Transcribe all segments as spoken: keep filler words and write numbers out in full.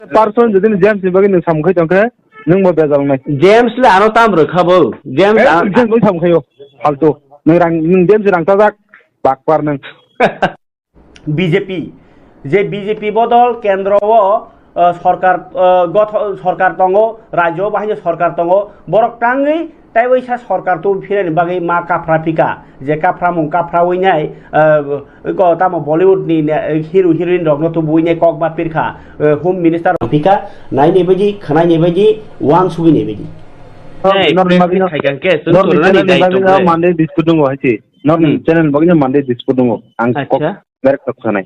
Person jodi ni James ni bagwi nwng samung khai tongkhe, nwng bo bejal nai. James le ano tam rwkha bo. James Eh, a- James bo samung khaio. Faltu. Nwng rang, nwng James rang tajak. Bakpar nwng. B J P, je B J P bodol kendro o, uh, sorkar, uh, gotho-, sorkar tongo, rajyo o bahai sorkar tongo, borok tangwi taiwaisa sorkar tu phirani bagwi ma kaphra phika, je kaphra mung kaphra winai, uh, ko tamo Bollywood ni ne-, hero heroine rok no tu buinai kok ba pirkha, uh, home minister phika, nai ni baji, khanai ni baji, wan sugwi ni baji. Hey, norni bagwi no, khaikang ke, norni channel ni bagwi no Monday dispute dungo hai se. Norni channel bagwi no Monday dispute dungo. Ang kok Acha. Direct kok sanai.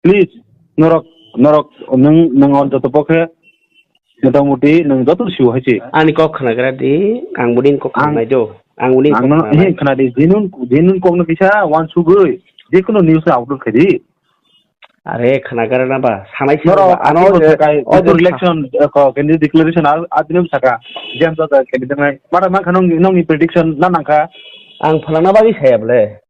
Please, norok, norok, nwng, nwng o joto pokhe, motamuti nwng joto sio hai se. Ani kok khnagra di, ang boni kok Ang, khnai do. Ang boni ang kok no, khnai. He khna di, genuine, genuine kok no kisa wan sugwi, je kono news no upload khai di. Are khnagra na ba, sanai se Norok, ba, ano ano je, sakai, o je election, eh, ko, candidate declaration, a, a, dinem saka, James Raja candidate nai. Mara man kha nong, nong ni prediction na nang kha. Ang phalangna bagwi saya ble.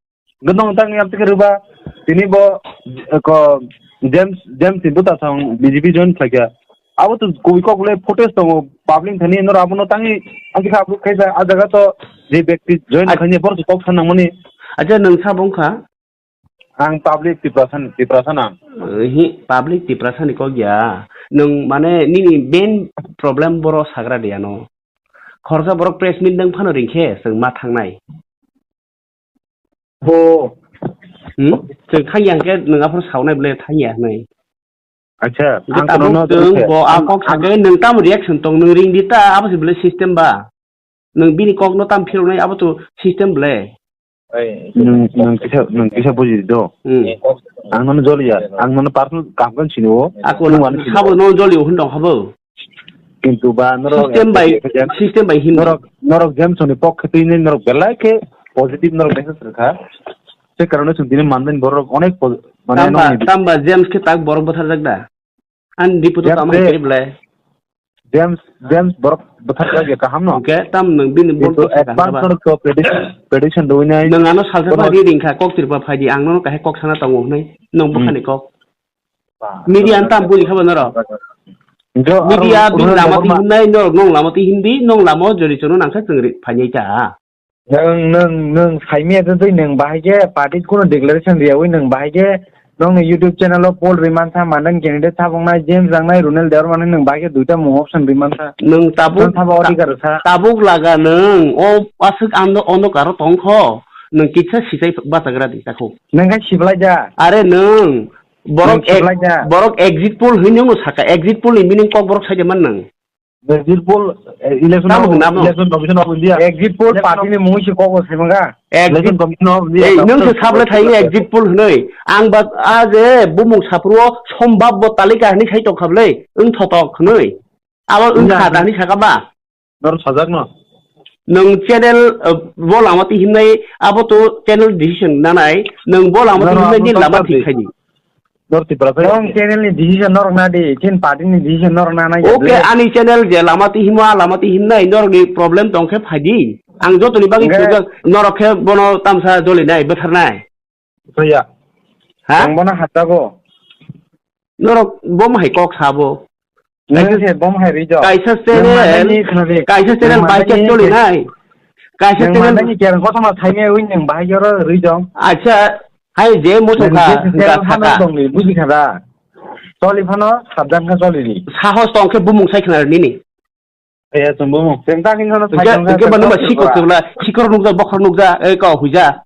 Gwnang tang yam tikhe rwba, tini bo, eh, ko, James, James Hindu ta thang B J P join khlaikha. Abo to koi kok le footage tongo, public thani nor abono tangi, ang kha abro khaisa, a jaga to je bekti join Ach- khaini bor to kok san nangmani. Acha nwng sa bongkha? Ang public Tiprasa, Tiprasa nang. Eh, hi, public Tiprasa ni kok ya. Nwng mane nini main problem boro sagra de ano. Khorsa borok press meet nang phano ringkhe, chwng ma thangnai. Bo. Hmm? Chwng thangya hwnkhe nwng aphuru saunai bwle thangya hwnwi. Acha, hwnkhe ang tabuk kono no chwng bo a ang, kok ang sakhe nwng tamo reaction tong nwng ring di ta abo se bwle system ba. Nwng bini kok no tam phiroknai abo to system bwle. Nwng, nwng kisa, nwng kisa buji di do. Hmm. Ang nono joliya, ang nono personal kaham khe sini o. Ako nwng ano sini sabo o. No joliya hwn dong habo. Kintu ba norok System bai, system bai hin. Norok, norok James ni pok khe twi norok belai khe positive norok message rwkha. Se karone chwng tini manjani borok onek po-, mane Tamba, nokni tamba James khe tak borok bwtharjak da? An diput James tamo se hai khe belai. James, James borok bwtharjak ya kaham no? Hwnkhe tam nwng bini bol Kintu kok sakha advance haba. Norok to prediction, prediction rwinai. Nwng ano salsa Borok phaidi ringkha kok tirpa phaidi ang nono kahai kok sana tongo hwnwi. Nwng Hmm. bwkhani kok. Media ang tam buli khaba norok. Jo, Media aro bini Ronald lama Debbarma. Twi himnai norok nong lama twi himdi nong lama o jori chono nangkha chwng ri phainai ta. Nwng, nwng, nwng saimaya tei nwng bahai khe party kuno declaration riyawi nwng bahai khe nongni YouTube channel o poll riman sa mandan candidate thabongnai James Rangnai Ronald Debbarma nwng bahai khe duita mung option riman sa. Nwng tabuk Nwng thaba ta-, odhikar sa. Tabuk laga nwng o aswk ando ondo karo tongkho nwng kisa sichai bachagra di takhuk. Nwng khe siblai ja. Are nwng Borok Nwng ek-, siblai ja. Borok exit poll hinwi no saka, exit poll ni meaning kok borok saida man nang. Exit poll, eh, election Tamo of, hwnna mo? Election Commission of India. Exit poll Election party of ni mungwi se kok bo sai manga. Exit Election Commission of India. Ei, nwng se Doctor sablai thai Doctor exit poll hwnwi. Ang ba a je bumung sapro sombab bo talika hinwi sai tong khablai, wng thotok hwnwi. Abo wng India kha hinwi. Da hinwi saka ba. Nor sajak no. Nwng channel, uh, bo lama twi himnai, abo to channel decision nanai, nwng bo lama twi Nor himnai abo ni to lama twi khaidi. Nor Tipra Nong channel ni decision norok na di, chin party ni decision norok na nai. Okay, ani channel je lama twi himo, a lama twi himnai, norok ni problem tong khe phaidi. Ang joto ni bagwi Nge- sujak, norok khe bono tamsa joli nai, bwthar nai. Soya. Ha? Ang bono hatago. Norok bom hai kok sabo. Nang se bom hai rijok. Kaisa channel, kaisa channel bai khe choli nai. Kaisa channel ni kerang kothoma thaime ui nang bai joro rijok. Acha, hai je moto kha, ga thaka. Dong ni buji kha da. Choli phano sabdan kha choli ni. Sahos tong khe bumung sai khna nini. Eh, chwng bo mo. Chwng ta khin khano Hwnkhe, hwnkhe ba nungba sikok tebla, sikor nukja, bokhor nukja, eh, kok huija.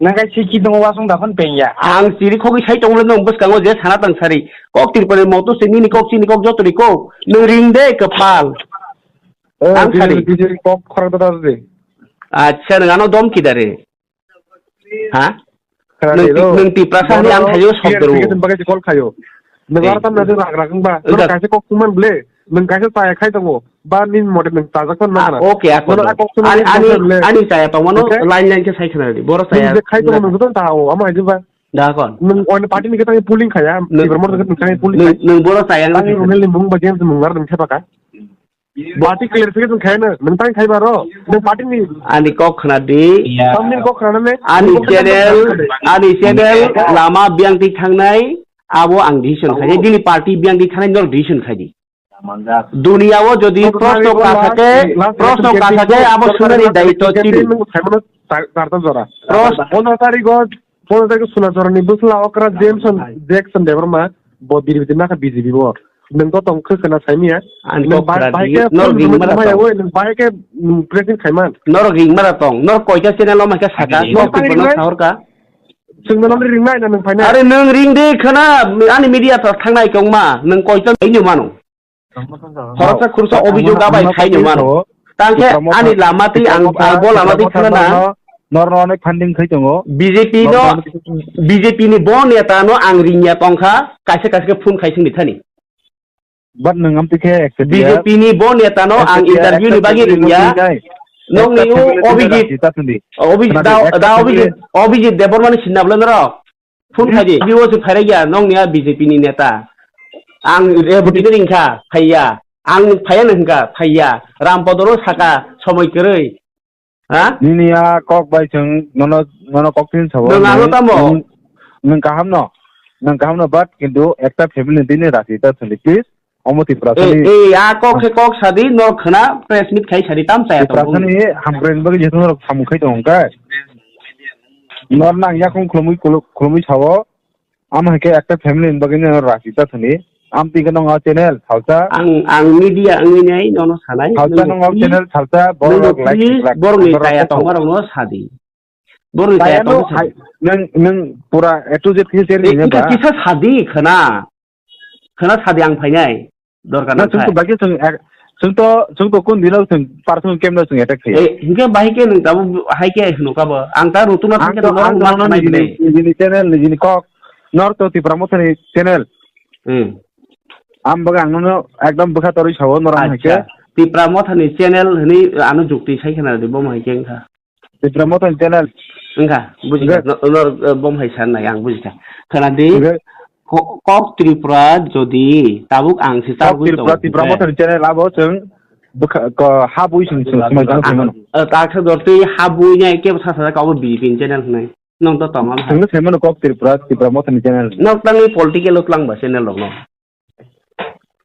Nang kai siki tongo wasung dakhon pengya. Ang chiri khogwi sai tongo nung bwskango je sana tang sari. Kok tirpani moto se nini kok chini kok joto ni kok. Nung ring de kwpal. Eh, ang sari. Kok khorok da de. Acha, nung ano dom kidare. Ha? Khna Nwng di ti-, ro. Nwng Tiprasa hwnwi ang thaio sok doro. Nwng aro tamni bagwi rak rak wngba? Nwng kaisa kok thumani ble, nwng kaisa chaya khai tongo, ba nini mote nwng chajak phano nangna. Ah, okay, ako. Ani, ani chaya tongmano line line khe sai khna di. Boro chaya. Nwng je khai tongo nwng joto ta o, amo hai ba. Da kon. Nwng oni party ni khe tangwi polling khaya, Tiprasa mote khe tangwi polling khaya. Nwng boro chaya wngkha. Tangwi Ronel ni mung ba James mung ar nwng sepaka. Bati clarification khaina, nwng tang khai baro, nwng party ni Ani kok khna di. Tamni kok khna ne? Ani channel, ani channel lama biyang tik thangnai, abo ang decision khai di. Bini party biyang di thanai norok decision khai di. Duniya o jodi proshno kasake, proshno kasake abo sunani daityo chini. Tarta jora. Prosh- Pono tarigo, pono tarigo suna jorani bwsla okra Jameson, Jackson Debbarma, bo biribidi nakha B J P bo. Nwng to tong khwkhwna saimiya. Ani nwng kok bai-, khwna bai di, ke norok ring mara maya tong. Oi, nwng bai ke, mm, pressing khaiman. Norok ring mara tong. Norok koita channel o maikha saka, ani norok ring tongkha no bai. Sahorka. Chwngno nang ring nai na nwng phaina. Are nwng ring de khwna, ani media ta thangnai kongma, nwng koita bai nyo mano. Khoroksa khoroksa obijog abai khaino mano. Tangkhe ani lama twi ang, ang bo lama twi khna na. Norno onek funding khai tongo. B J P no, B J P ni bo neta no ang ringya tongkha, kaisa kaisa khe phone khai singni thani. But nwng amtwi khe accept B J P ni bo neta no ang interview ni bagwi ringya. Nokni o Obijit, Obijit da, da Obijit, Obijit Debbarma ni sinna bwle norok. Phone khai di, bibo se phairai ya, nokni a B J P ni neta. Ang reboti ni ringkha, phaiya. Ang phaiya no hingkha, phaiya. Ram Podoro saka, somoi kwrwi. Ha? Nini a kok bai chwng nono, nono kok tin sabo. Nwng ano tamo? Nwng, nwng kaham no. Nwng kaham no, but kintu ekta family ni tini rasi ta thuli, please. Omo Tripura sani. Ei, ei, a kok khe kok sadi, nor khwna press meet khai sadi, tam chaya Tripura tong. Sani hamkrai ni bagwi jeto norok samung khai tong khe. Nor nang yakung khulumui, khulu-, khulumui sao. Ama hai khe ekta family ni bagwi nor rasi ta thani. Am twi khe nong a channel salsa. Ang, ang media wngwi nai nono sanai. Salsa nong a channel salsa, borok like, please, like, borok ni borok chaya tong. Tong borok no sadi. Borok ni chaya tong sadi. Nang, nang pura A to Z khe share ni ba. Kisa sadi khwna. Khwna sadi ang phainai. Dorkar na chwng to bagwi chwng ek, chwng to, chwng to kun dino chwng personal camp no chwng attack khayo. Eh, hinkhe bahai khe nwng tabuk hai khe hwno kabo. Ang ta rutuna thangkhe norok ma sanai bini. Nijini channel, nijini kok. Nor to Tipra Motha ni channel. Hmm. Am bagwi ang nono ekdom bwkha torwi sao norok hai khe. Acha. Tipra Motha ni channel hwnwi ano jukti sai khna di, bo hai khe wngkha. Tipra Motha ni channel. Wngkha, bujikha. Nor, nor, eh, bom hai san nai, ang bujikha. Khwna di, ko-, kok Tripura jodi tabuk ang se kok Tripura, Tipra Motha ni channel abo chwng bwkha, ko, habwi chwng, chwng, chwng, chwng, chwng, mano. Eh, ta khe dor twi habwi nai ke sa sa ka bo B J P ni channel hwnwi. Nong to tong am. Chwng se mano kok Tripura, Tipra Motha ni channel. Nok tangwi political o twlang ba channel rok no.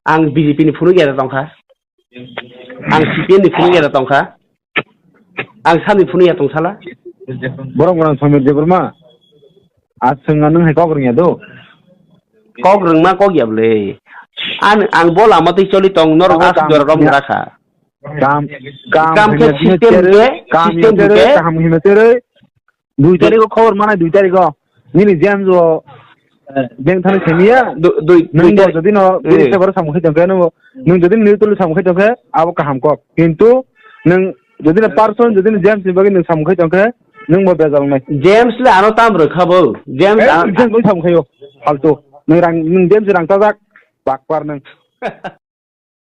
Ang B J P ni phunuk ya tongkha. Ang C P M ni phunuk ya tongkha. Ang sani phunuk ya tongsala. Borok borok Samir Debbarma. A chwng nwng hai kok rwngya do. Kok rwngma kok ya bwle. An, ang bo lama twi choli tong, norok abo as kam, jora rom ya. Rakha. Kam, kam, kam khe hwnwi system cherwi, khe, kam system hwnwi cherwi, khe. Kaham hwnwi cherwi. Dui tarikh o khobor manai, dui tarikh o. Nini James o, eh, beng thani semiya. Du-, dui, nwng dui bo tarikh. Jodi no, eh, bini se baro samung khai tongkhe, nwng bo, nwng jodi no neutral samung khai tongkhe, abo kaham kok. Kintu nwng jodi no person, jodi no James ni bagwi nwng samung khai tongkhe, nwng bo bejal nai. James le ano tam rwkha bo. James eh, a-, James bai samung khaio. Faltu. Nwng rang, nwng James rang chajak, bakpar nwng.